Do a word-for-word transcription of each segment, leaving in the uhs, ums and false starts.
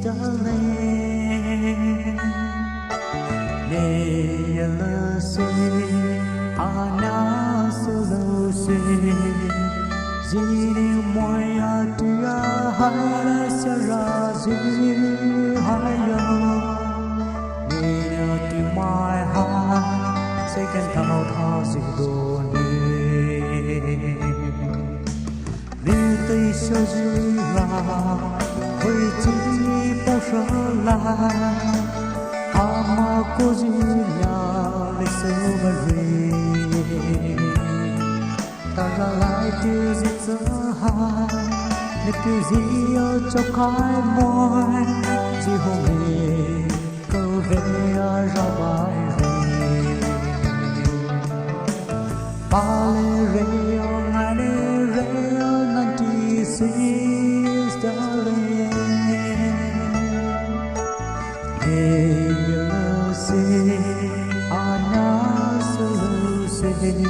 Jerusalem, neyelese, anasülose, zini moya tua haile sarazi hayo, nina tumai ha, second tao tha zidone. Nitei shajira, hoichini paushala, ama kozila le sumare. Tara lai tu zitsaha, ne tu zio chokai moi, Jihome. Kove a rabai re. Pale re o ngale re o nanti sis darling. Hey, you see, I know so see.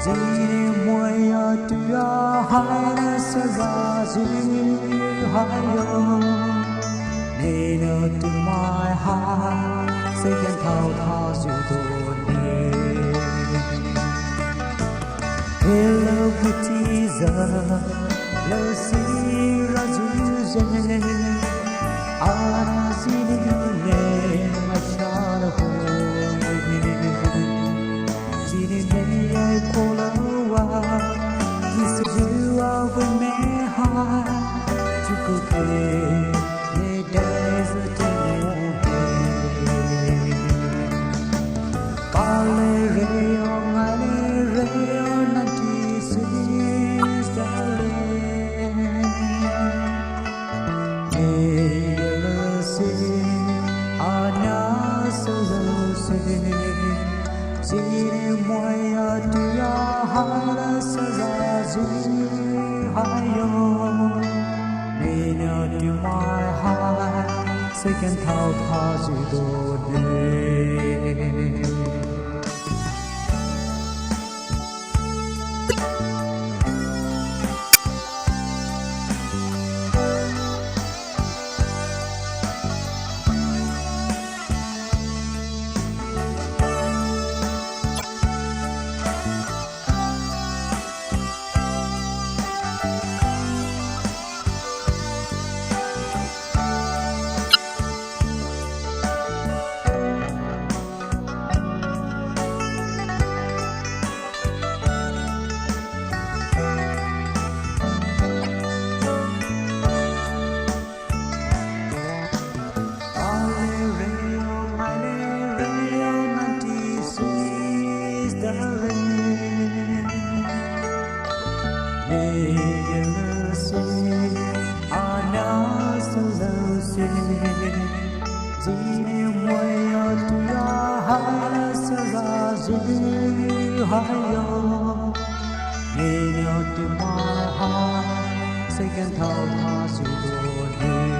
Zini moya tua haile sarazi hayo. Nina tumai ha, second tao tha zidone. Hello, Butiza, lo sira zuje. Ana zini ne mashala ho. Zini ne kola wa, zisi jua we me ha, chukuke, ne desert mo he. Pale re o ngale re o nanti sis darling. Neyelese, anasülose, zini moya tua haile sarazi hayo. Nina tumai ha, second tao tha zidone. Second tao tha zidone.